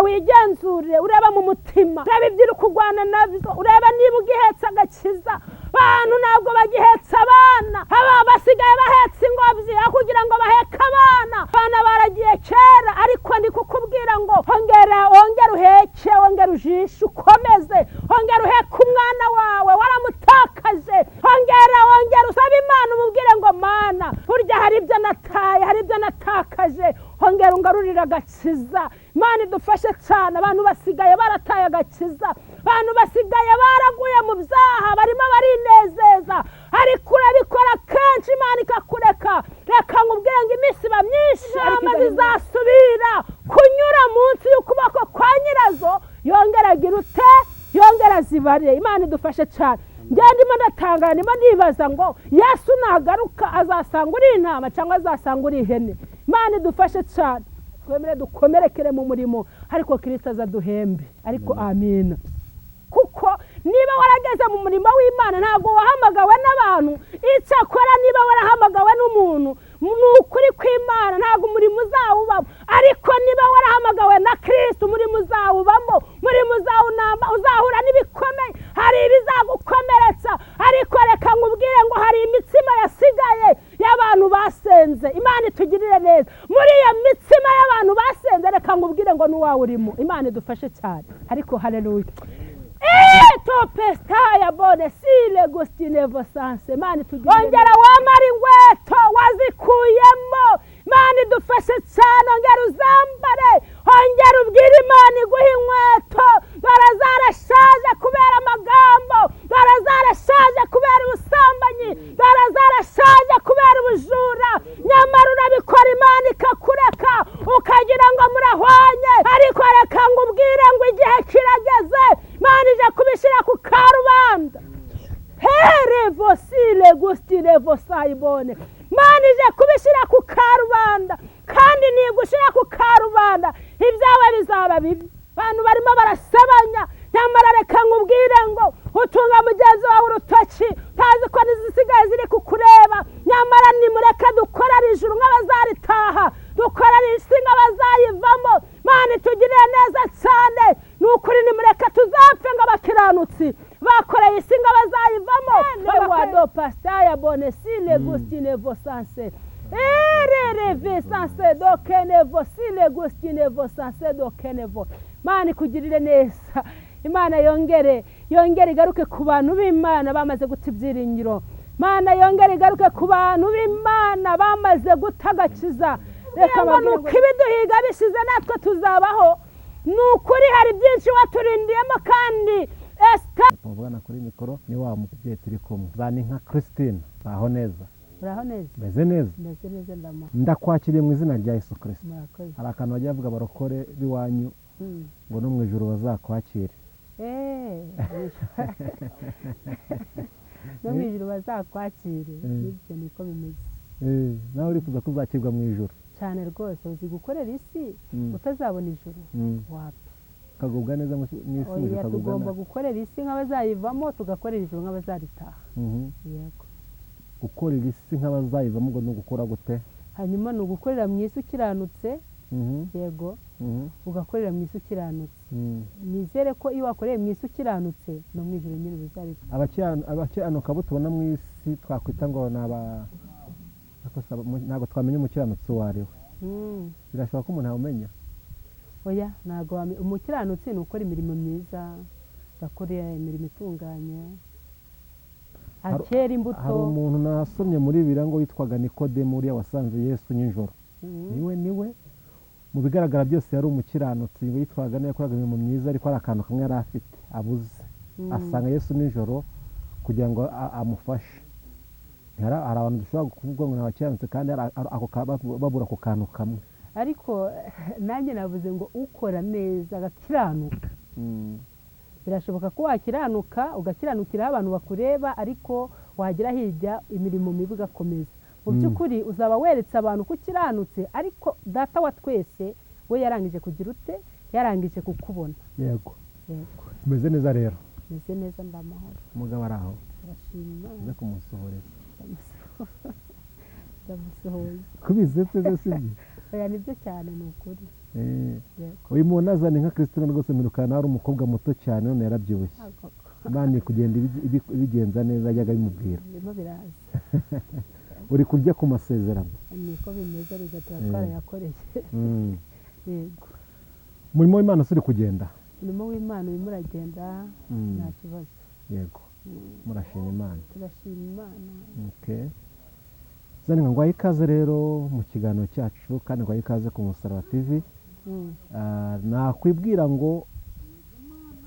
Wigenzure, ureba mu mutima, ureba ibyo uri kurwana nabyo, ureba niba ugihetse agakiza. Abantu ntabwo bagihetse abana, aba basigaye bahetse ingobyi aho kugira ngo baheke abana. Abana baragiye kera, ariko ndi kukubwira ngo ongera, wongere uheke, wongere ujishe, ukomeze, ongera uheke umwana wawe waramutakaje. Ongera, wongere usabe Imana, umubwire ngo: "Mana, burya hari ibyo nataye, hari ibyo natakaje, ongera ungarurire agakiza." Imana idufashe cyane. Abantu basigaye barataye agakiza, abantu basigaye baraguye mu byaha, barimo barinezeza, ariko urabikora kenshi Imana ikakureka. Reka nkubwire ngo iminsi iba myinshi, ariko zizasubira kunyura munsi y'ukuboko kwa nyirazo, yongera agira ute? Yongera zibare. Imana idufashe cyane. Njye ndimo ndatangara, ndimo ndibaza ngo Yesu nagaruka azasanga uri intama cyangwa azasanga uri ihene? Imana idufashe cyane. Twemere dukomerekere mu murimo, ariko Kirisito azaduhembe. Ariko amina, kuko niba warageze mu murimo w'Imana, ntabwo wahamagawe n'abantu. Icyakora niba warahamagawe n'umuntu, ni ukuri kw'Imana, ntabwo umurimo uzawubamo. Ariko niba warahamagawe na Kirisito, umurimo uzawubamo, umurimo uzawunamba, uzahura n'ibikomeye, hari ibizagukomeretsa. Ariko reka nkubwire ngo hari imitsima yasigaye y'abantu basenze. Imana itugirire neza. Muri iyo mitsima y'abantu basenze, reka nkubwire ngo n'uwawe urimo. Imana idufashe cyane. Ariko haleluya. Topestaya bone sile gustine vosanse. Imana itugirire. Ongera wamara inkweto wazikuyemo. Imana idufashe cyane. Ongera uzambare, ongera ubwire Imana iguhe inkweto. Dore zarashaje kubera amagambo, dore zarashaje kubera ubusambanyi, dore zarashaje kubera ubujura. Nyamara urabikora Imana ikakureka, ukagira ngo murahwanye. Ariko reka ngubwire ngo igihe kirageze, Imana ije kubishyira ku karubanda. Herevosile gustine vosayibone. Imana ije kubishyira ku karubanda, kandi nigushyira ku karubanda, ibyawe bizaba bibi. Abantu barimo barasebanya, nyamara reka nkubwire ngo utunga mugenzi wawe urutoki, utazi ko n'izisigaye ziri kukureba. Nyamara nimureke dukorere ijuru nk'abazaritaha, dukorere isi nk'abazayivamo. Imana itugirire neza cyane. Ni ukuri, nimureke tuzapfe nk'abakiranutsi bakoreye isi nk'abazayivamo. Wado pasitaya bonesile gustine vosanse erere visanse dokenevo sile gustine vosanse dokenevo. Imana ikugirire neza. Imana yongere, yongere igaruke ku bantu b'Imana bamaze guta ibyiringiro. Imana yongere igaruke ku bantu b'Imana bamaze guta agakiza. Reka ngo nuko ibiduhiga bishize, natwe tuzabaho. Ni ukuri, hari byinshi waturindiyemo. Kandi Esita Muvugana kuri mikoro ni wa mubyeyi turi kumwe, Zaninka Christine. Aho neza? Uraho neza. Meze neza. Meze neza, ndama. Ndakwakiriye mu izina rya Yesu Kirisito. Murakoze. Hari akantu bajya bavuga abarokore b'iwanyu ngo no mu ijuru bazakwakire. No mu ijuru bazakwakire, nibyo, niko bimeze. Nawe urifuza ko uzakirwa mu ijuru? Cyane rwose. Uzi gukorera isi utazabona ijuru? Wapi. Ukagubwa neza mu isi, mu ijuru Oya. ukagubwa Tugomba nabi. gukorera isi nk'abazayivamo, tugakorera ijuru nk'abazaritaha. Yego. Gukorera isi nk'abazayivamo, ngo ni ugukora gute? Hanyuma ni ugukorera mu isi ukiranutse. Yego. Ugakorera mu isi ukiranutse. Nizere ko iyo wakoreye mu isi ukiranutse, no mu ijuru nyine uzabikora. Abakiranuka bo tubona mu isi twakwita ngo ni aba, ariko se ntabwo twamenya umukiranutsi uwo ari we. Birashoboka ko umuntu yawumenya? Oya, ntabwo umukiranutsi ni ukora imirimo myiza, agakora imirimo itunganye, akera imbuto. Hari umuntu nasomye muri Bibiliya ngo witwaga Nikodemu, uriya wasanze Yesu nijoro. Niwe mu bigaragara byose yari umukiranutsi, ngo yitwaga neza, yakoraga imirimo myiza, ariko hari akantu kamwe yari afite abuze. Asanga Yesu nijoro kugira ngo amufashe. Hari abantu dushobora kuvuga ngo ni abakiranutsi, kandi babura ako kantu kamwe. Ariko nanjye navuze ngo ukora neza agakiranuka. Birashoboka ko wakiranuka, ugakiranukiraho abantu bakureba, ariko wagera hirya imirimo mibi igakomeza. Mu by'ukuri uzaba weretse abantu ko ukiranutse, ariko Data wa twese we yarangije kugira ute? Yarangije kukubona. Yego. Yego. Umeze neza rero? Meze neza, ndamahoro. Umugabo ari aho? Turashima Imana. Uze kumusohoreza. Ndamusohoye. Kubizetse se, sibyo? Oya, nibyo cyane, ni ukuri. Uyu muntu azana inka Christine rwose mirukana ari umukobwa muto cyane none yarabyibushye. Imana iri kugenda ibigenza neza yajyaga abimubwira. Birimo biraza. Uri kurya ku masezerano. Niko bimeze rega tuba twarayakoreye. Yego. Umurimo w'Imana uri kugenda. Umurimo w'Imana urimo uragenda nta kibazo. Yego. Murashima Imana. Turashima Imana. Okay. Zaninka ngwaye ikaze rero mu kiganiro cyacu kandi ngwaye ikaze ku Musaraba TV. Nakwibwira ngo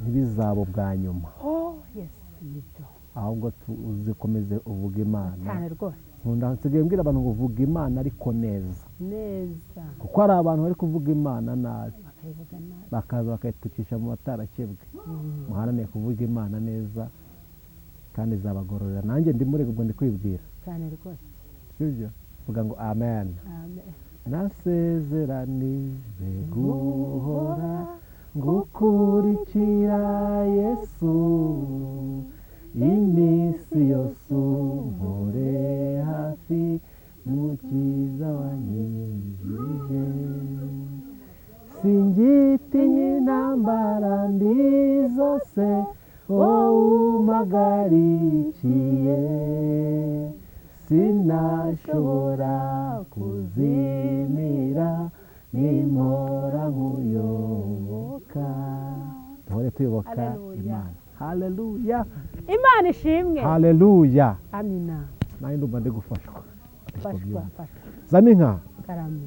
ntibizabo bwa nyuma. Oh yes, nibyo. Ahubwo uzikomeze uvuga Imana. Cyane rwose. Nkunda nsigaye mbwira abantu ngo uvuga Imana ariko neza. Neza. Kuko hari abantu bari kuvuga Imana nabi. Bakayivuga nabi. Bakaza bakayitukisha mu batarakebwe. Muharanire kuvuga Imana neza kandi izabagororera. Nanjye ndi muri ubwo ndi kwibwira. Cyane rwose. Sibyo? Vuga ngo amen. Amen. Nasezeranijwe guhora ngukurikira Yesu iminsi yose umpore hafi mukiza wanyijije singitinya intambara mbi zose wowe umpagarikiye sinashobora kuzimira nimpora nkuyoboka. Duhore tuyoboka Imana. Haleluya. Imana ishimwe. Haleluya. Amina. Nawe ndumva ndi gufashwa. Fashwa. Zaninka. Karame.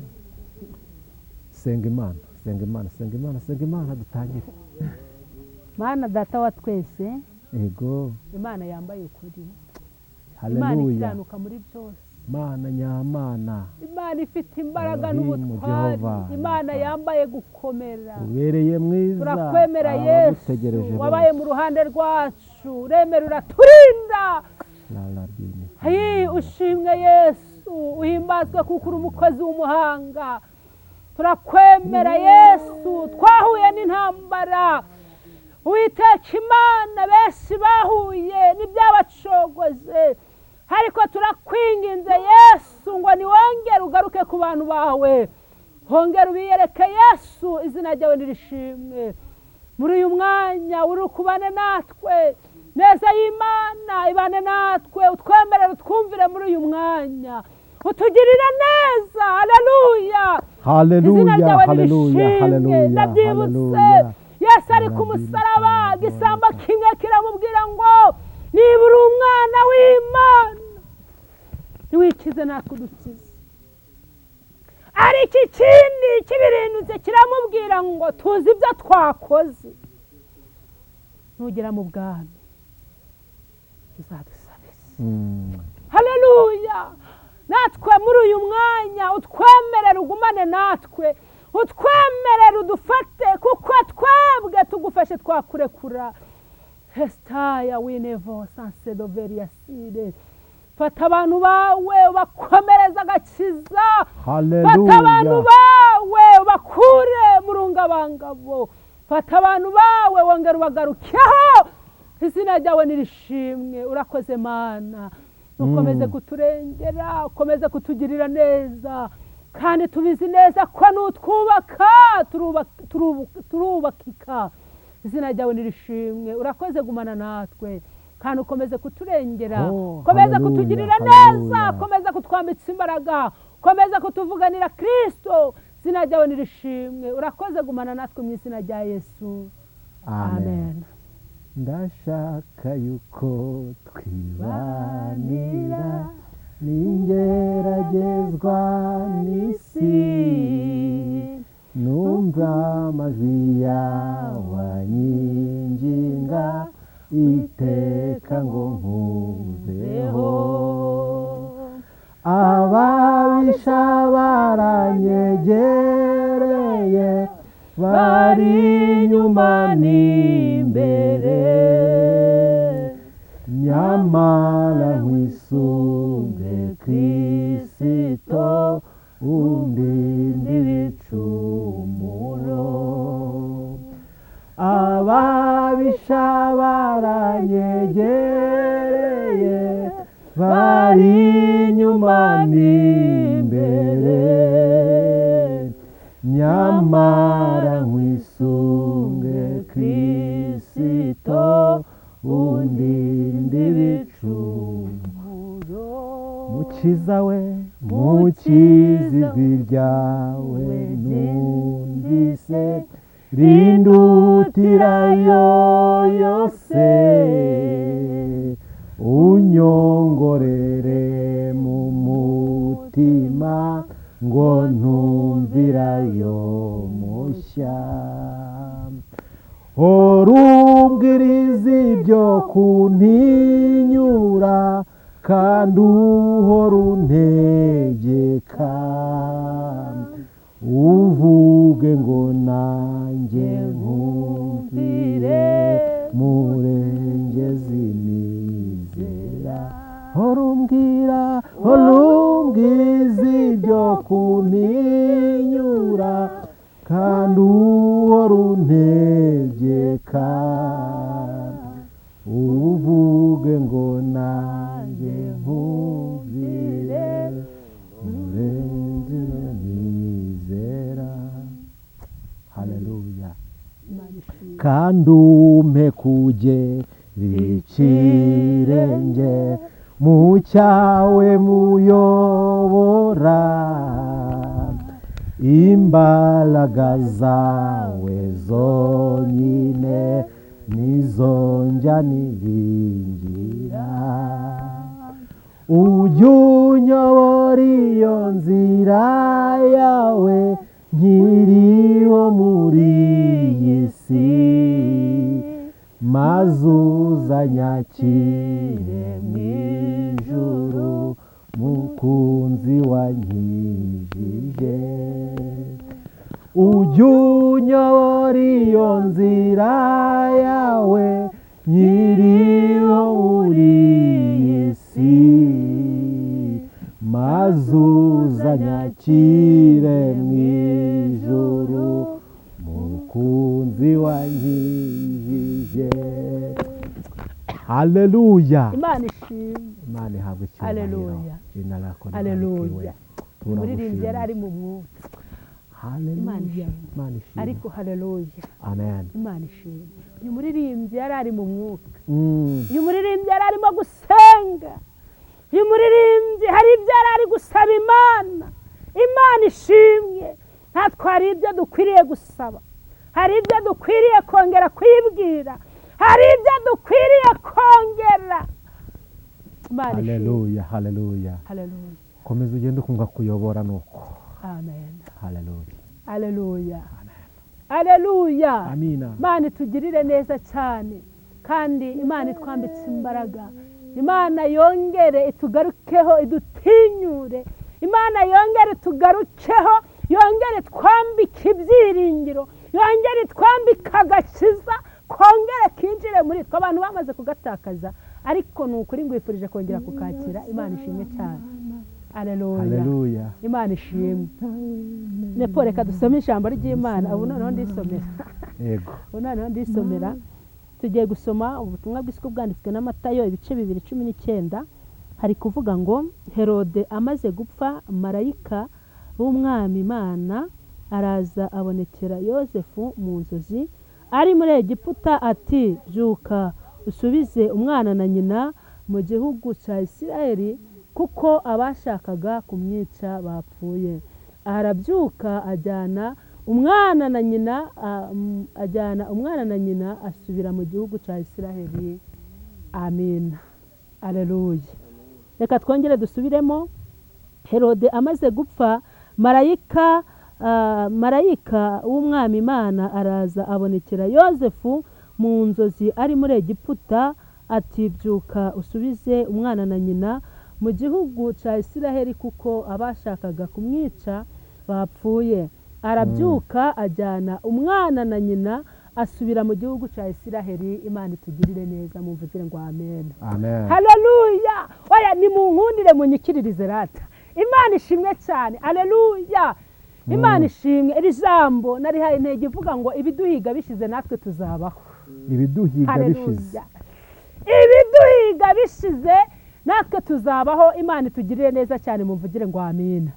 Senga Imana, senga Imana, senga Imana, senga Imana dutangire. Mana data wa twese. Yego. Imana yambaye ukuri. Haleluya. Imana ikiranuka muri byose. Mana nyamana. Imana ifite imbaraga n'ubutwari. Imana yambaye gukomera. Ubereye mwiza. Turakwemera Yesu. Wabaye mu ruhande rwacu. Uremera uraturinda. Hayi ushimwe Yesu. Uhimbazwe kuko uri umukozi w'umuhanga. Turakwemera Yesu. Twahuye n'intambara. Uwiteka Imana benshi bahuye n'ibyabacogoze. Ariko turakwinginze Yesu ngo niwongere ugaruke ku bantu bawe. Hongera ubiyereke Yesu, izina ryawe nirishimwe. Muri uyu mwanya uri kubane natwe. Neza y'Imana ibane natwe, utwemerere utwumvire muri uyu mwanya. Utugirire neza. Haleluya. Haleluya. Haleluya. Haleluya. Ndabyibutse Yesu ari ku musaraba, igisambo kimwe kiramubwira ngo niba uri umwana w'Imana ntiwikize natwe udukize. Ariko ikindi kibirindutse kiramubwira ngo tuzi ibyo twakoze, nugera mu bwami uzadusabize. Haleluya. Natwe muri uyu mwanya utwemerere ugumane natwe, utwemerere udufate, kuko twebwe tugufashe twakurekura. Hestaya winevo sansedoveriaside. Fata abantu bawe ubakomereza agakiza. Fata abantu bawe ubakure mu rungabangabo. Fata abantu bawe wongera ubagarukeho. Izina ryawe nirishimwe. Urakoze Mana. Ukomeze kuturengera, ukomeze kutugirira neza. Kandi tubizi neza ko nutwubaka turubakika. Izina ryawe nirishimwe. Urakoze gumana natwe. Kandi ukomeze kuturengera, ukomeze kutugirira neza, ukomeze kutwambitsa imbaraga, ukomeze kutuvuganira Kristo. Izina ryawe nirishimwe. Urakoze gumana natwe mu izina rya Yesu. Amen. Ndashaka yuko twibanira ningeragezwa n'isi, numva amajwi yawe anyinginga iteka ngo nkuveho. Ababisha baranyegereye, bari inyuma n'imbere, nyamara nkwisunge Kristo undinde ibicumuro. Ababisha baranyegereye, bari inyuma n'imbere, Nyamara nkwisunge Kristo, undinde ibicumuro. Mukiza we, mukiza ijwi ryawe numvise, rindutirayo yose, unyongorere mu mutima ngo ntumvirayo mushya. Urumbwiriza ibyo kuntinyura, kandi uhora untegeka, uvuge ngo nanjye nkumvire, murengezi nizera. Urumbwira, urumbwiriza ibyo kuntinyura, kandi uhora untegeka, uvuge ngo nanjye nkumvire, murengezi nizera. Haleluya. Kandi umpe kugera ikirenge mu cyawe muyobora, imbaraga zawe zonyine nizo njya niringira. Ujye unyobora iyo nzira yawe nkiriho muri iyi si, maze uzanyakire mu ijuru, mukunzi wankijije. Ujye unyobora iyo nzira yawe nkiriho muri iyi si, maze uzanyakire mu ijuru, mukunzi wankijije. Haleluya. Imana ishimwe. Imana ihabwe icyubahiro. Haleluya. Jina lako Haleluya. libarikiwe. Umuririmbyi yari ari mu mwuka. Haleluya. Imana ishimwe. Ariko haleluya. Amen. Imana ishimwe. Uyu muririmbyi yari ari mu mwuka. Uyu muririmbyi yari arimo gusenga. Uyu muririmbyi hari ibyo yari ari gusaba Imana. Imana ishimwe. Natwe hari ibyo dukwiriye gusaba, hari ibyo dukwiriye kongera kwibwira, hari ibyo dukwiriye kongera. Imana ishimwe. Haleluya, haleluya. Haleluya. Komeza ugende ukumva kuyobora nuko. Amen. Haleluya. Haleluya. Haleluya. Amina. Imana itugirire neza cyane, kandi Imana itwambitse imbaraga. Imana yongere itugarukeho, idutinyure. Imana yongere itugarukeho, yongere twambike ibyiringiro, yongere twambike agakiza, kongere kinjire muri twe. Abantu bamaze kugatakaza, ariko ni ukuri ngwifurije kongera kukakira. Imana ishimwe cyane. Haleluya. Haleluya. Imana ishimwe. Nepo reka dusome ijambo ry'Imana. Ubu noneho ndisomera. Yego. Ubu noneho ndisomera. Tugiye gusoma ubutumwa bw'isuku bwanditswe na Matayo ibice 2:19. Hari kuvuga ngo Herode amaze gupfa, marayika w'umwami Imana araza abonekera Yosefu mu nzozi ari muri Egiputa, ati byuka usubize umwana na nyina mu gihugu cya Isirayeli, kuko abashakaga kumwica bapfuye. Arabyuka ajyana umwana na nyina, ajyana umwana na nyina asubira mu gihugu cya Isirayeli. Amina. Haleluya. Reka twongere dusubiremo. Herode amaze gupfa, marayika w'umwami Imana araza abonekera Yosefu mu nzozi ari muri Egiputa, ati byuka usubize umwana na nyina mu gihugu cya Isiraheli, kuko abashakaga kumwica bapfuye. Arabyuka ajyana umwana na nyina asubira mu gihugu cya Isiraheli. Imana itugirire neza, mumvugire ngo amen. Amen. Haleluya. Oya nimunkundire munyikiririze rata. Imana ishimwe cyane. Haleluya. Imana ishimwe. Iri jambo narihaye intego ivuga ngo ibiduhiga bishize natwe tuzabaho. Ibiduhiga bishize. Ibiduhiga bishize natwe tuzabaho. Imana itugirire neza cyane, mumvugire ngo amina.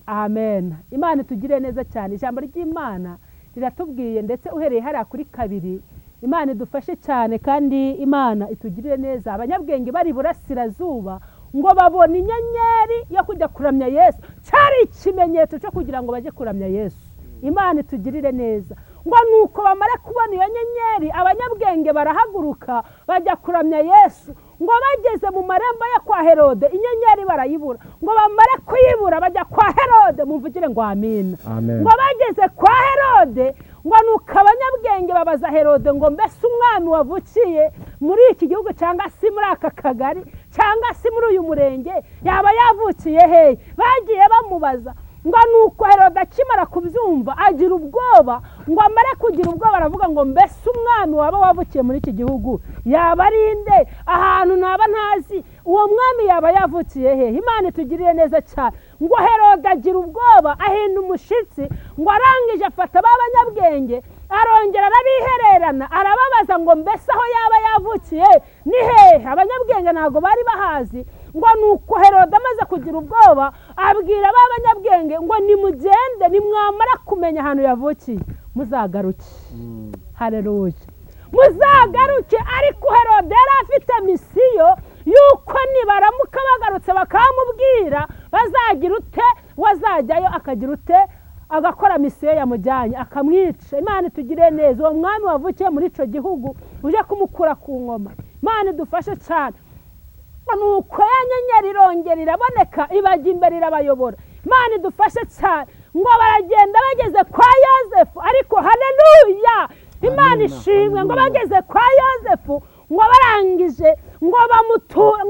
Amen. Imana itugire neza cyane. Ijambo ry'Imana riratubwiye, ndetse uhereye hariya kuri 2, Imana idufashe cyane kandi Imana itugirire neza. Abanyabwenge bari burasirazuba ngo babona inyenyeri yo kujya kuramya Yesu, cyari ikimenyetso cyo kugira ngo bajye kuramya Yesu. Imana itugirire neza. Ngo nuko bamara kubona iyo nyenyeri, abanyabwenge barahaguruka bajya kuramya Yesu. Ngo bageze mu marembo yo kwa Herode, inyenyeri barayibura. Ngo bamare kuyibura bajya kwa Herode, mumvugire ngo amina. Ngo bageze kwa Herode, ngo nuko abanyabwenge babaza Herode ngo mbese umwami wavukiye muri iki gihugu cyangwa se muri aka kagari cyangwa se muri uyu murenge yaba yavukiye hehe? Bagiye bamubaza. Ngo nuko Herode akimara kubyumva agira ubwoba. Ngo amare kugira ubwoba aravuga ngo mbese umwami waba wavukiye muri iki gihugu yaba ari nde? Ahantu naba ntazi uwo mwami yaba yavukiye hehe? Imana itugirire neza cyane. Ngo Herode agira ubwoba ahinda umushitsi, ngo arangije afata abanyabwenge arongera arabihererana, arababaza ngo mbese aho yaba yavukiye ni hehe? Abanyabwenge ntabwo bari bahazi. Ngo nuko Herode amaze kugira ubwoba abwira abanyabwenge ngo nimugende, nimwamara kumenya ahantu yavukiye muzagaruke. Haleluya, muzagaruke. Ariko Herode yari afite misiyo yuko nibaramuka bagarutse bakamubwira bazagira ute, wazajyayo akagira ute, agakora misiyo yamujyanye akamwica. Imana itugire neza. Uwo mwami wavukiye muri ico gihugu uje kumukura ku ngoma, Imana idufashe cyane. Nuko ya nyenyeri irongera iraboneka, ibajya imbere irabayobora. Imana idufashe cyane. Ngo baragenda bageze kwa Yosefu, ariko haleluya, Imana ishimwe. Ngo bageze kwa Yosefu, ngo barangije ngo bamutura,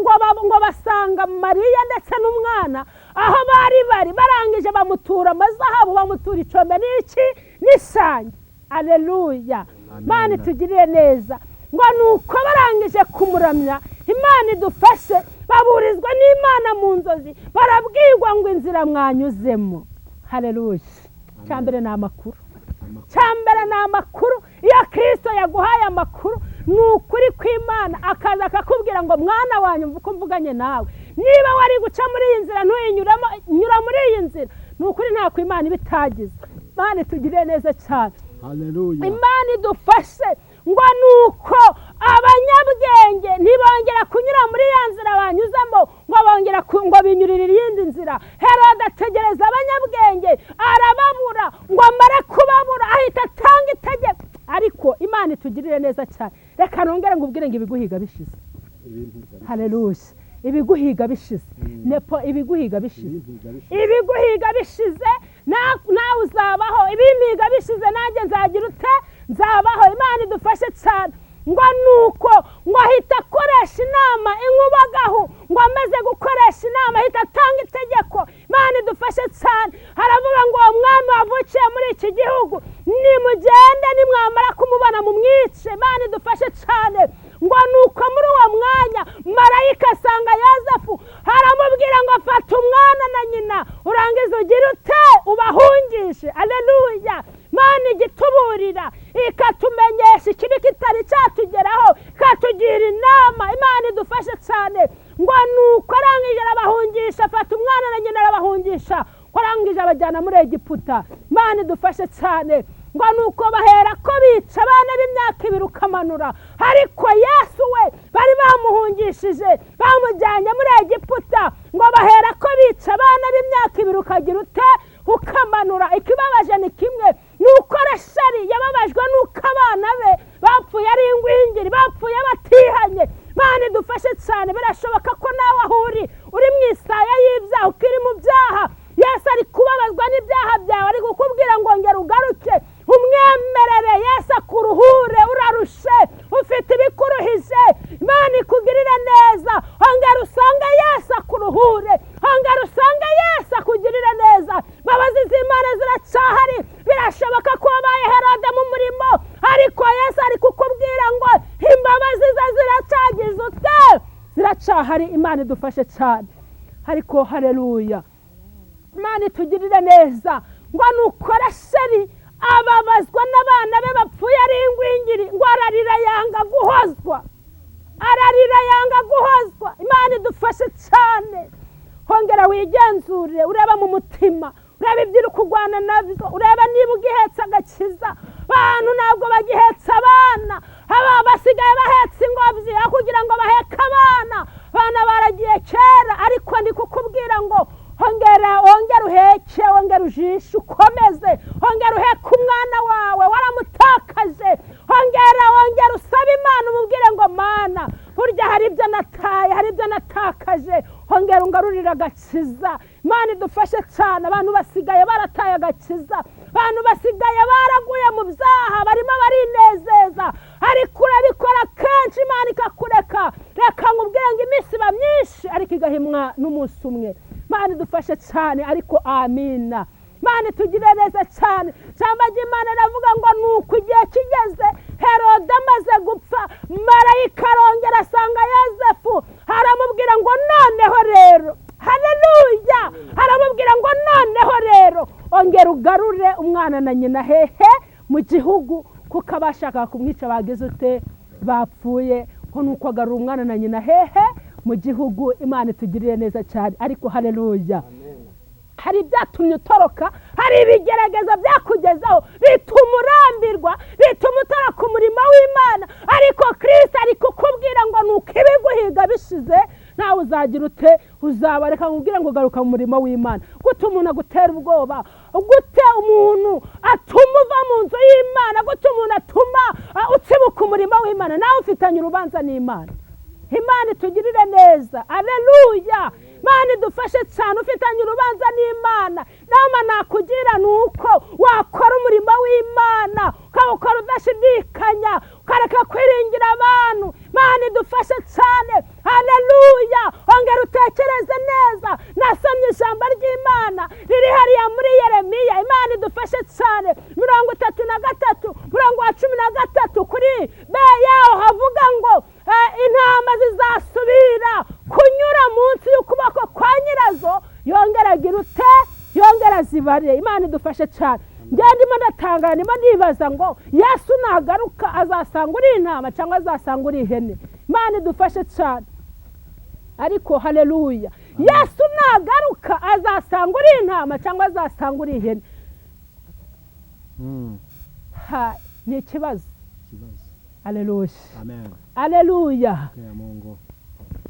ngo basanga Mariya ndetse n'umwana aho bari bari, barangije bamutura amazahabu, bamutura icombe n'iki n'isange. Haleluya, Imana itugirire neza. Ngo nuko barangije kumuramya, Imana idufashe, baburizwa n'Imana mu nzozi, barabwirwa ngo inzira mwanyuzemo. Haleluya. Cyambere ni amakuru, cyambere ni amakuru. Iyo Kristo yaguhaye amakuru ni ukuri kw'Imana, akaza akakubwira ngo mwana wanyu mvuko mvuganye nawe, niba wari guca muri iyi nzira ntuyinyuramo, nyura muri iyi nzira. Ni ukuri nta kw'Imana ibitagize. Imana itugirire neza cyane. Haleluya, Imana idufashe. Ngo nuko abanyabwenge ntibongera kunyura muri ya nzira banyuzamo, ngo bongera ngo binyurire iyindi nzira. Herode ategereza abanyabwenge arababura, ngo amare kubabura ahita atanga itegeko. Ariko Imana itugirire neza cyane. Reka nongere ngubwire ngo ibiguhiga bishize. Haleluya, ibiguhiga bishize. Nepo ibiguhiga bishize, ibiguhiga bishize, nawe uzabaho. Ibimiga bishize, nanjye nzagira ute, nzabaho. Imana idufashe cyane. Ngo nuko ngo ahita akoresha inama inkubagahu, ngo amaze gukoresha inama ahita atanga itegeko. Imana idufashe cyane. Haravuga ngo uwo mwami wavukiye muri iki gihugu nimugende, nimwamara kumubona mumwice. Imana idufashe cyane. Ngo nuko muri uwo mwanya marayika asanga Yosefu, haramubwira ngo fata umwana na nyina urangize ugire ute, ubahungishe. Haleluya. Imana igituburira ikatumenyesha ikibi kitari cyatugeraho, ikatugira inama. Imana idufashe cyane. Ngo nuko arangije arabahungisha, afata umwana na nyina arabahungisha, ko arangije abajyana muri Egiputa. Imana idufashe cyane. Ngo nuko bahera ko bica abana b'imyaka 2 ukamanura, ariko Yesu we bari bamuhungishije bamujyanye muri Egiputa. Ngo bahera ko bica abana b'imyaka 2 ukagira ute, ukamanura. Ikibabaje ni kimwe, nuko Rasheli yababajwe nuko abana be bapfuye ari ingwingiri, bapfuye batihanye. Imana idufashe cyane. Birashoboka ko nawe aho uri uri mu isaya y'ibyaha, ukiri mu byaha. Yesu ari kubabazwa n'ibyaha byawe, ari kukubwira ngo ngera ugaruke umwemerere Yesu akuruhure. Urarushe, ufite ibikuruhije, Imana ikugirire neza. Ongera usange Yesu akuruhure, ongera usange Yesu akugirire neza. Imbabazi z'Imana ziracyahari. Birashoboka ko wabaye Herode mu murimo, ariko Yesu ari kukubwira ngo imbabazi ze ziracyagize ute, ziracyahari. Imana idufashe cyane. Ariko haleluya, Imana itugirire neza. Ngo nuko Rasheli ababazwa n'abana be bapfuye ari ingwingiri, ngo ararira yanga guhozwa, ararira yanga guhozwa. Imana idufashe cyane. Hongera wigenzure, ureba mu mutima, Urebe ibyo uri kurwana nabyo, urebe niba ugihetse agakiza. Abantu ntabwo bagihetse abana, aba basigaye bahetse ingobyi aho kugira ngo baheke abana. Abana baragiye kera, ariko ndi kukubwira ngo ongera ongera uheke, ongera ujishe ukomeze, ongera uheke umwana wawe waramutakaje, ongera ongera usabe Imana umubwire ngo Mana, burya hari ibyo nataye, hari ibyo natakaje, ongera ungarurire agakiza. Imana idufashe cyane. Abantu basigaye barataye agakiza, abantu basigaye baraguye mu byaha, barimo barinezeza, ariko urabikora kenshi Imana ikakureka. Reka nkubwire ngo iminsi iba myinshi ariko igahimwa n'umunsi umwe. Imana idufashe cyane, ariko amina. Imana itugire neza cyane. Ijambo ry'Imana riravuga ngo nuko igihe kigeze Herode amaze gupfa, marayika arongera asanga Yozefu, aramubwira ngo noneho rero, haleluya, aramubwira ngo noneho rero ongera ugarure umwana na nyina hehe mu gihugu, kuko abashakaga kumwica bagize ute, bapfuye. Ko nuko agarura umwana na nyina hehe mu gihugu. Imana itugirire neza cyane, ariko haleluya. Hari ibyatumye utoroka, hari ibigeragezo byakugezaho bituma urambirwa, bituma utoroka umurimo w'Imana, ariko Kristo ari kukubwira ngo nuko ibiguhiga bishize nawe uzagira ute, uzaba. Reka nkubwire ngo garuka mu murimo w'Imana. Gute umuntu agutera ubwoba, gute umuntu atuma uva mu nzu y'Imana, gute umuntu atuma utsibuka umurimo w'Imana, nawe ufitanye urubanza n'Imana. Imana itugirire neza, aleluya. Imana idufashe cyane. Ufitanye urubanza n'Imana, nama nakugira ni uko wakora umurimo w'Imana ukawukora udashidikanya, ukareka kwiringira abantu. Imana idufashe cyane, haleluya. Ongera utekereze neza. Nasomye ijambo ry'Imana riri hariya muri Yeremiya. Imana idufashe cyane, 33 13 kuri be yaho havuga ngo intama zizasubira kunyura munsi y'ukuboko kwa nyirazo, yongera agira ute, yongera zibare. Imana idufashe cyane. Njye ndimo ndatangara, ndimo ndibaza ngo Yesu nagaruka azasanga uri intama cyangwa azasanga uri ihene. Imana idufashe cyane, ariko haleluya. Yesu nagaruka azasanga uri intama cyangwa azasanga uri ihene. Ha, ni ikibazo. Haleluya, haleluya.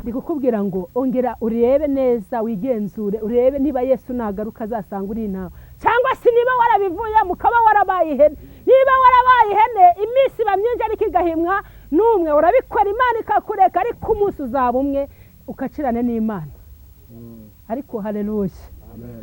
Ndi kukubwira ngo ongera urebe neza, wigenzure, urebe niba Yesu nagaruka azasanga uri intama cyangwa se niba warabivuye mukaba warabaye ihene. Niba warabaye ihene, iminsi iba myinshi ariko igahimwa n'umwe. Urabikora Imana ikakureka, ariko umunsi uzaba umwe ukacirane n'Imana. Ariko haleluya,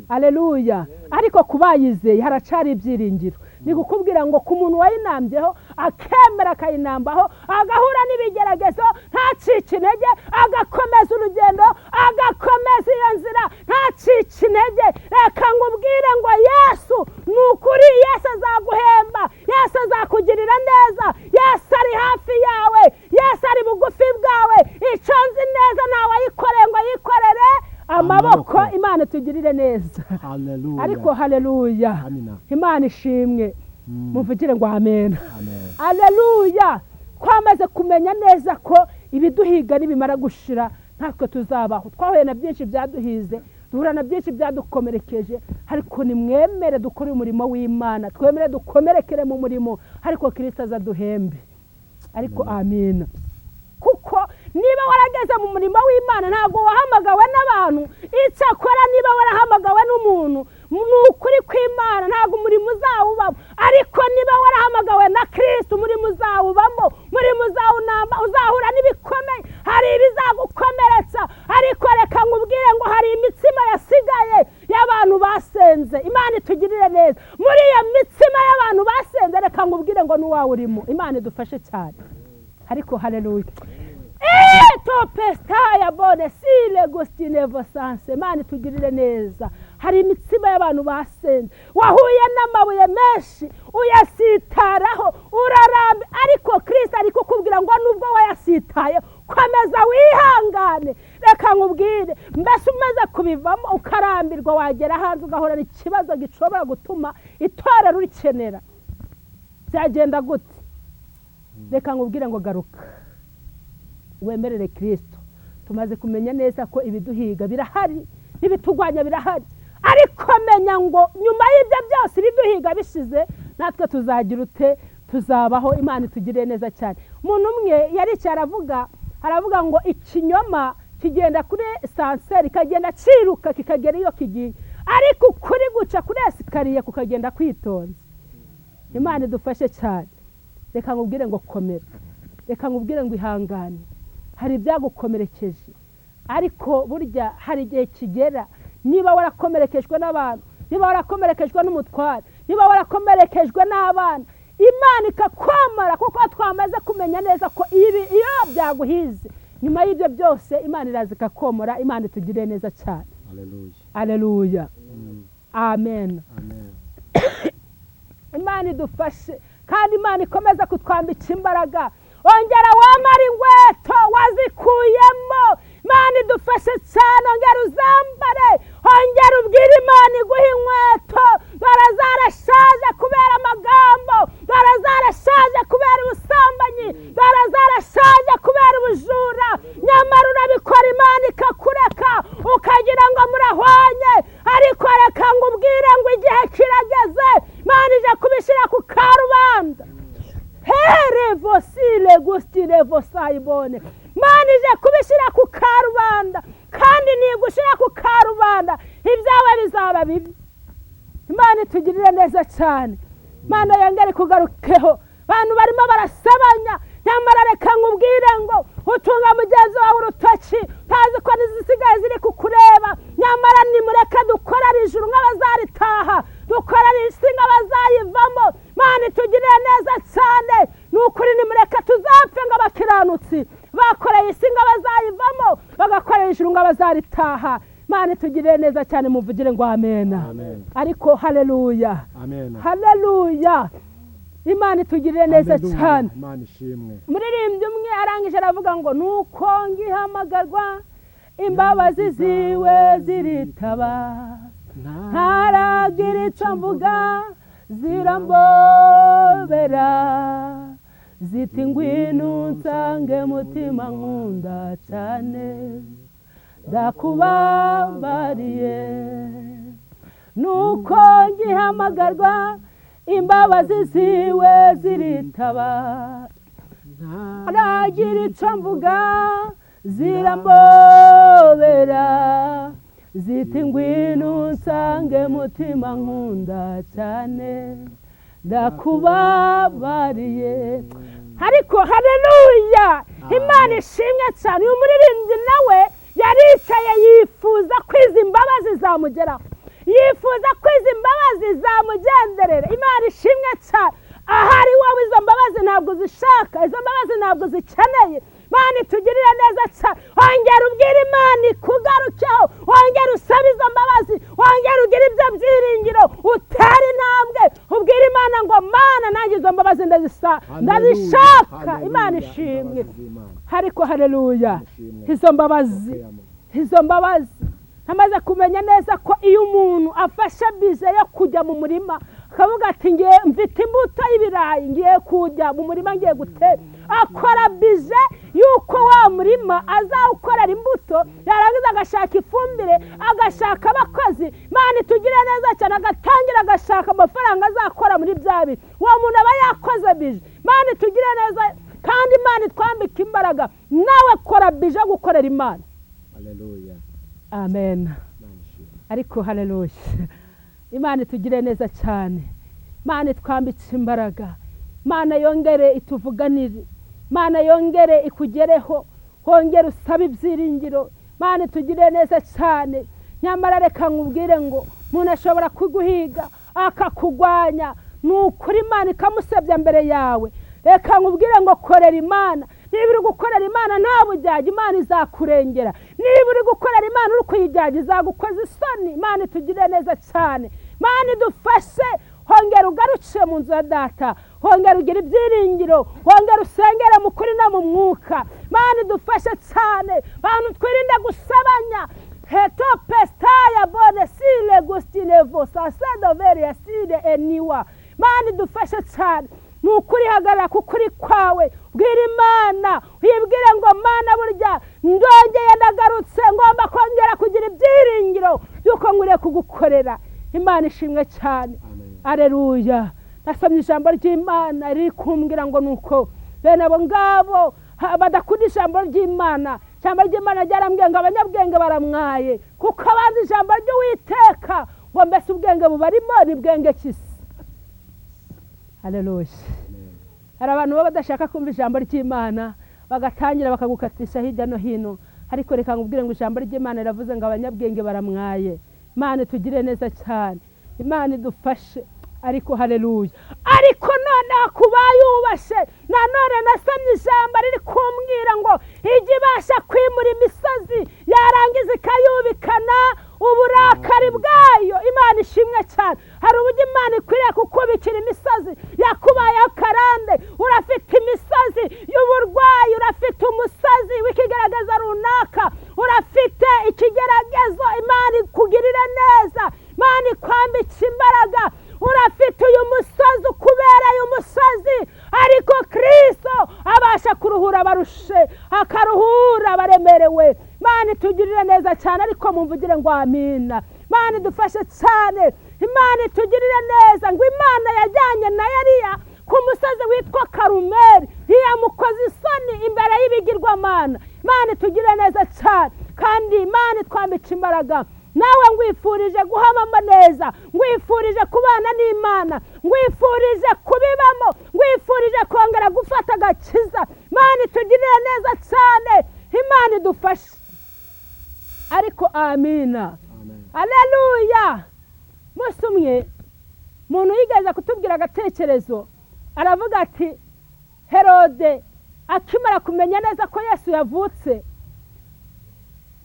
haleluya. Ariko kubayizeye haracari ibyiringiro. Ni kukubwira ngo ku muntu wayinambyeho akemera akayinambaho, agahura n'ibigeragezo ntacike intege, agakomeza urugendo, agakomeza iyo nzira ntacike intege. Reka nkubwire ngo Yesu ni ukuri, Yesu azaguhemba, Yesu azakugirira neza, Yesu ari hafi yawe, Yesu ari bugufi bwawe. Icyo nzi neza ntawe ayikoreye ngo ayikorere amaboko. Imana tugirire neza, ariko haleluya. Imana ishimwe. Muvugire ngo amen, haleluya. Twamaze kumenya neza ko ibiduhiga nibimara gushira natwe tuzabaho. Twahuye na byinshi byaduhize, duhura na byinshi byadukomerekeje, ariko nimwemere dukore umurimo w'Imana, twemere dukomerekere mu murimo, ariko Kristo azaduhembe. Ariko amina. Kuko niba warageze mu murimo w'Imana ntabwo wahamagawe n'abantu. Icyakora niba warahamagawe n'umuntu, ni ukuri kw'Imana ntabwo umurimo uzawubamo. Ariko niba warahamagawe na Kristo, umurimo uzawubamo, umurimo uzawunamba, uzahura n'ibikomeye, hari ibizagukomeretsa. Ariko reka nkubwire ngo hari imitsima yasigaye y'abantu basenze. Imana itugirire neza. Muri iyo mitsima y'abantu basenze, reka nkubwire ngo n'uwawe urimo. Imana idufashe cyane, ariko haleluya. Topestaya bone sile gustine vosanse. Imana itugirire neza. Hari imitsima y'abantu basenze, wahuye n'amabuye menshi uyasitaraho urarambe, ariko Kristo ari kukubwira ngo nubwo wayasitaye komeza wihangane. Reka nkubwire, mbese umaze kubivamo ukarambirwa, wagera hanze ugahorana ikibazo gishobora gutuma itorero urikenera, byagenda gute? Reka nkubwire ngo garuka wemerere Kristo. Tumaze kumenya neza ko ibiduhiga birahari, n'ibitugwanya birahari, Ariko menya ngo nyuma y'ibyo byose ibiduhiga bishize, natwe tuzagira ute? Tuzabaho. Imana itugirire neza cyane. Umuntu umwe yaricaye aravuga ngo ikinyoma kigenda kuri sanseri, kikagenda ciruka kikagera iyo kigiye, ariko ukuri guca kuri esikariye kukagenda kwitonze. Imana idufashe cyane. Reka nkubwire ngo komera, reka nkubwire ngo ihangane. Hari ibyagukomerekeje, ariko burya hari igihe kigera, niba warakomerekejwe n'abantu, niba warakomerekejwe n'umutware, niba warakomerekejwe n'abana, Imana ikakwamara, kuko twamaze kumenya neza ko ibi iyo byaguhize, nyuma y'ibyo byose Imana iraza ikakomora. Imana itugirire neza cyane. Haleluya, amen. Imana idufashe kandi Imana ikomeza kutwambika imbaraga. Ongera wamara inkweto wazikuyemo. Imana idufashe cyane. Ongera uzambare, ongera ubwire Imana iguhe inkweto. Dore zarashaje kubera amagambo, dore zarashaje kubera ubusambanyi, dore zarashaje kubera ubujura. Nyamara urabikora Imana ikakureka, ukagira ngo murahwanye, ariko reka ngo ubwire ngo igihe kirageze, Imana ije kubishyira ku karubanda. Herevosile gustile vosayibone. Imana ije kubishyira ku karubanda, kandi nigushyira ku karubanda ibyawe bizaba bibi. Imana itugirire neza cyane. Imana yongere kugarukeho. Abantu barimo barasebanya, nyamara reka nkubwire ngo utunga mugenzi wawe urutoki utazi ko n'izisigaye ziri kukureba. Nyamara nimureke dukorere ijuru nk'abazaritaha, dukorere isi nk'abazayivamo. Imana itugirire neza cyane. Ni ukuri nimureke tuzapfe nk'abakiranutsi bakoreye isi nk'abazayivamo, bagakorera ijuru nk'abazaritaha. Imana itugirire neza cyane. Muvugire ngo amena. Ariko haleluya, haleluya. Imana itugirire neza cyane. Muririmbyi umwe arangije aravuga ngo nuko ngihamagarwa imbabazi ziwe ziritaba, ntaragira icyo mvuga zirambobera, ziti ngwino nsange mutima nkunda cyane, ndakubabariye. Nuko ngihamagarwa imbabazi ziwe ziritaba, ntaragira icyo mvuga zirambobera, ziti ngwino nsange mutima nkunda cyane, ndakubabariye. Ariko haleluya, Imana ishimwe cyane. Uyu muririmbyi nawe yaricaye yifuza ko izi mbabazi zamugeraho, yifuza ko izi mbabazi zamugenderera. Imana ishimwe cyane. Ahari wowe izo mbabazi ntabwo zishaka, izo mbabazi ntabwo zikeneye. Imana itugirire neza cyane. Wongera ubwire Imana ikugarukeho, wongera usabe izo mbabazi, wongera ugire ibyo byiringiro, utere intambwe, ubwire Imana ngo Mana nanjye izo mbabazi ndazishaka. Imana ishimwe. Ariko haleluya, izo mbabazi, izo mbabazi. Amaze kumenya neza ko iyo umuntu afashe bize yo kujya mu murima akavuga ati ngiye mfite imbuto y'ibirayi, ngiye kujya mu murima ngiye gutera, akora bize yuko wa murima azawukorera imbuto, yarangiza agashaka ifumbire, agashaka abakozi. Imana itugire neza cyane. Agatangira agashaka amafaranga azakora muri bya bintu. Uwo muntu aba yakoze bije. Imana itugire neza kandi Imana itwambike imbaraga. Nawe kora bije gukorera Imana. Haleluya, amen. Ariko haleluya, Imana itugire neza cyane. Imana itwambitse imbaraga. Imana yongere ituvuganire. Imana yongere ikugereho, hongere usabe ibyiringiro. Imana itugire neza cyane. Nyamara reka nkubwire ngo umuntu ashobora kuguhiga akakugwanya, ni ukuri Imana ikamusebya mbere yawe. Reka nkubwire ngo korera Imana. Niba uri gukorera Imana nta bujyajya, Imana izakurengera. Niba uri gukorera Imana uri kuyijyajya, izagukoza isoni. Imana itugirire neza cyane. Imana idufashe. Hongera ugaruke mu nzu ya data, hongera ugire ibyiringiro, hongera usengere mu kuri no mu mwuka. Imana idufashe cyane. Bantu twirinde gusebanya. Heto pestaya bone sile gustine vosa sedoveria sile eniwa. Imana idufashe cyane. Ni ukuri hagarara ku kuri kwawe, bwira Imana, uyibwire ngo Mana burya ndongeye ndagarutse, ngomba kongera kugira ibyiringiro by'uko nkwiriye kugukorera. ishimwe cyane. Aleluya. Nasomye ijambo ry'Imana riri kumbwira ngo nuko bene abo ngabo badakunda ijambo ry'Imana. Ijambo ry'Imana ryarambwiye ngo abanyabwenge baramwaye, kuko abanze ijambo ry'Uwiteka, ngo mbese ubwenge bubarimo ni bwenge kisi. Aleluya. Hari abantu baba badashaka kumva ijambo ry'Imana, bagatangira bakagukatisha hirya no hino, ariko reka nkubwire ngo ijambo ry'Imana riravuze ngo abanyabwenge baramwaye. Imana itugire neza cyane, Imana idufashe. Ariko haleluya. Ariko noneho kubayubashe, nanone nasomye ijambo riri kumbwira ngo ijya ibasha kwimura imisozi, yarangiza ikayubikana uburakari bwayo. Imana ishimwe cyane. Hari uburyo Imana ikwiriye kukubikira imisozi yakubayeho karande. Urafite imisozi y'uburwayi, urafite umusozi w'ikigaragaza runaka, urafite ikigeragezo. Imana ikugirire neza, Imana ikwambika imbaraga. Urafite uyu musozi ukubereye umusozi, ariko Kristo abasha kuruhura abarushe, akaruhura abaremerewe. Imana itugirire neza cyane. Ariko mumvugire ngo amina. Imana idufashe cyane, Imana itugirire neza. Ngo Imana yajyanye na Eliya ku musozi witwa Karumeli, ntiyamukoza isoni imbere y'ibigirwamana. Imana itugirire neza cyane, kandi Imana itwambika imbaraga. Nawe ngwifurije guhamama neza, ngwifurije kubana n'Imana, ngwifurije kubibamo, ngwifurije kongera gufata agakiza. Imana itugirire neza cyane, Imana idufashe. Ariko amina. Aleluya. Umunsi umwe umuntu yigeze kutubwira agatekerezo, aravuga ati Herode akimara kumenya neza ko Yesu yavutse,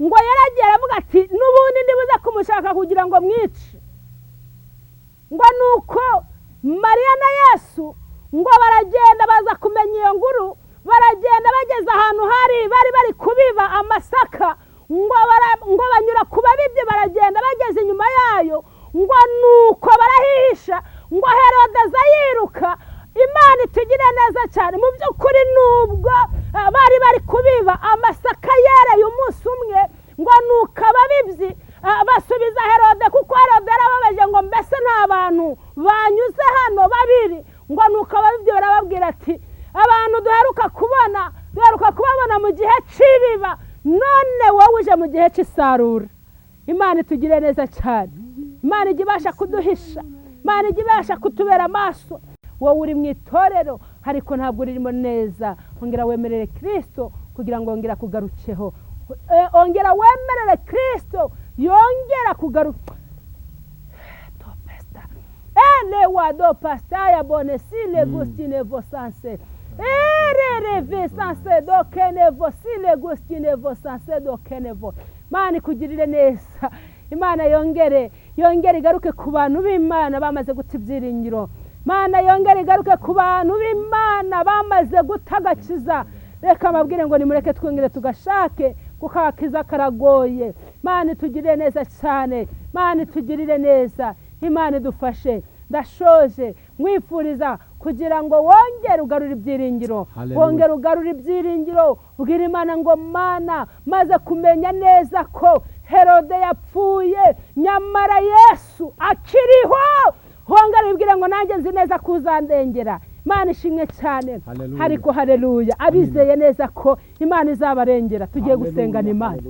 ngo yaragiye aravuga ati n'ubundi ndibuze kumushaka kugira ngo mwice. Ngo nuko Mariya na Yesu ngo baragenda baza kumenya iyo nguru, baragenda bageze ahantu hari bari bari kubiba amasaka, ngo banyura ku babibyi, baragenda bageze inyuma yayo, ngo nuko barahihisha. Ngo Herode aza yiruka. Imana itugire neza cyane. Mu by'ukuri nubwo bari bari kubiba amasaka yereye umunsi umwe, ngo nuko ababibyi basubiza Herode, kuko Herode yarababaje ngo mbese nta bantu banyuze hano babiri. Ngo nuko ababibyi barababwira ati abantu duheruka kubona, duheruka kubabona mu gihe cy'ibiba, none wowe uje mu gihe cy'isarura. Imana itugire neza cyane. Imana ijya ibasha kuduhisha, Imana ijya ibasha kutubera amaso. Wowe uri mu itorero ariko ntabwo urimo neza, ongera wemerere Kristo kugira ngo ongera kugarukeho. Ongera wemerere Kristo yongera kugaruka. Ele wado pastaya bonesile gustine vosanse erere vesanse dokene vosile gustine vosanse dokene vo. Imana ikugirire neza. Imana yongere yongere igaruke ku bantu b'Imana bamaze guta ibyiringiro. Imana yongere igaruke ku bantu b'Imana bamaze guta agakiza. Reka mbabwire ngo nimureke twongere tugashake, kuko agakiza karagoye. Imana itugirire neza cyane, Imana itugirire neza, Imana idufashe. Ndashoje nkwifuriza kugira ngo wongere ugarure ibyiringiro, wongere ugarure ibyiringiro. Ubwira Imana ngo Mana, maze kumenya neza ko Herode yapfuye, nyamara Yesu akiriho. Wongere ubwire ngo nanjye nzi neza ko uzandengera. Imana ishimwe cyane. Ariko haleluya. Abizeye neza ko Imana izabarengera, tugiye gusengana Imana.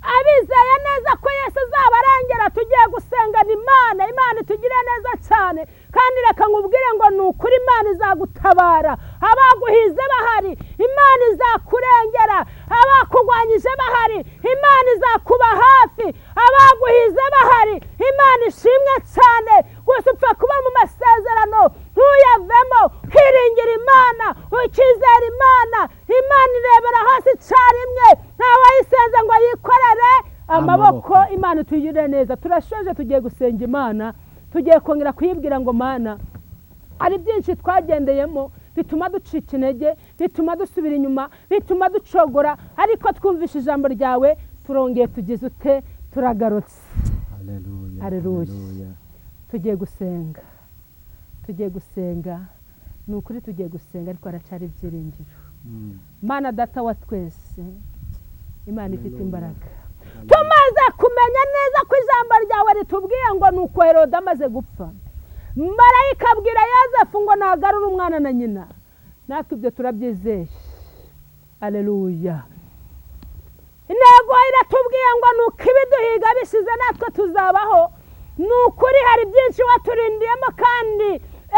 Abizeye neza ko Yesu azabarengera, tugiye gusengana Imana. Imana itugire neza cyane. Kandi reka nkubwire ngo ni ukuri Imana izagutabara. Abaguhize bahari, Imana izakurengera. Abakurwanyije bahari, Imana izakuba hafi. Abaguhize bahari, Imana ishimwe cyane. Gusa upfa kuba mu masezerano, ntuyavemo. Ukiringira Imana, ukizera Imana. Imana irebera hasi icyarimwe, ntawayisenze ngo yikorere amaboko. Imana itugirire neza. Turashoje, tugiye gusenga Imana, tugiye kongera kuyibwira ngo Mana, hari byinshi twagendeyemo bituma ducika intege, bituma dusubira inyuma, bituma ducogora, ariko twumvishe ijambo ryawe, turongeye tugize ute, turagarutse. Haleluya. Tugiye gusenga, tugiye gusenga, ni ukuri tugiye gusenga, ariko haracyari ibyiringiro. Mana data wa twese, Imana ifite imbaraga. Tumaze Tumaze kumenya neza ko ijambo ryawe ritubwiye ngo ni uko Herode amaze gupfa, marayika abwira Yozefu ngo nagarure umwana na nyina. Natwe ibyo turabyizeye. Aleluya. Intego iratubwiye ngo ni uko ibiduhiga bishize natwe tuzabaho. Ni ukuri hari byinshi waturindiyemo, kandi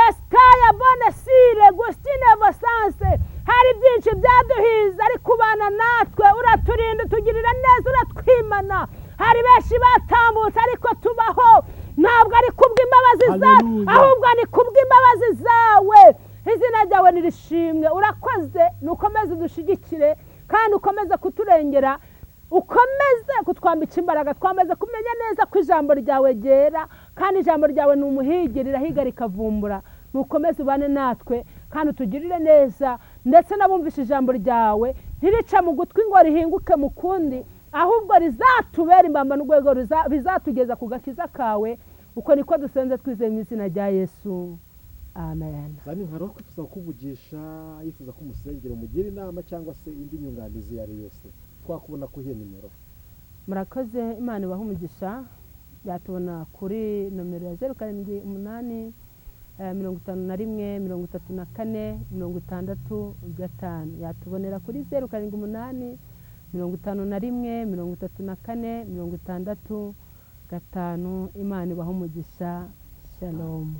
Esitaya Bonesire Gusitine Bosanse, hari byinshi byaduhize ariko ubana natwe, uraturinda, utugirira neza, uratwimana. Hari benshi batambutse ariko tubaho, ntabwo ari kubw'imbabazi zawe, ahubwo ni kubw'imbabazi zawe. Izina ryawe nirishimwe. Urakoze, nukomeze udushigikire kandi ukomeze kuturengera, ukomeze kutwambika imbaraga. Twamaze kumenya neza ko ijambo ryawe ryera, kandi ijambo ryawe ni umuhigi, rirahiga rikavumbura. Nukomeze ubane natwe kandi utugirire neza, ndetse n'abumvishe ijambo ryawe ntirica mu gutwi ngo rihinguke mu kundi, ahubwo rizatubera imbamba n'urwego bizatugeza ku gakiza kawe. Uko niko dusenze twizeye mu izina rya Yesu, amen. Zani hari kwifuza kukuvugisha, yifuza ko umusengero umugira inama cyangwa se indi nyunganizi iyo ari yose, twakubona kuri iyo nimero. Murakoze, Imana ibahe umugisha. Yatubona kuri nomero ya 078 51 34 65. Yatubonera kuri 078 51 34 65. Imana ibahe umugisha. Shalom.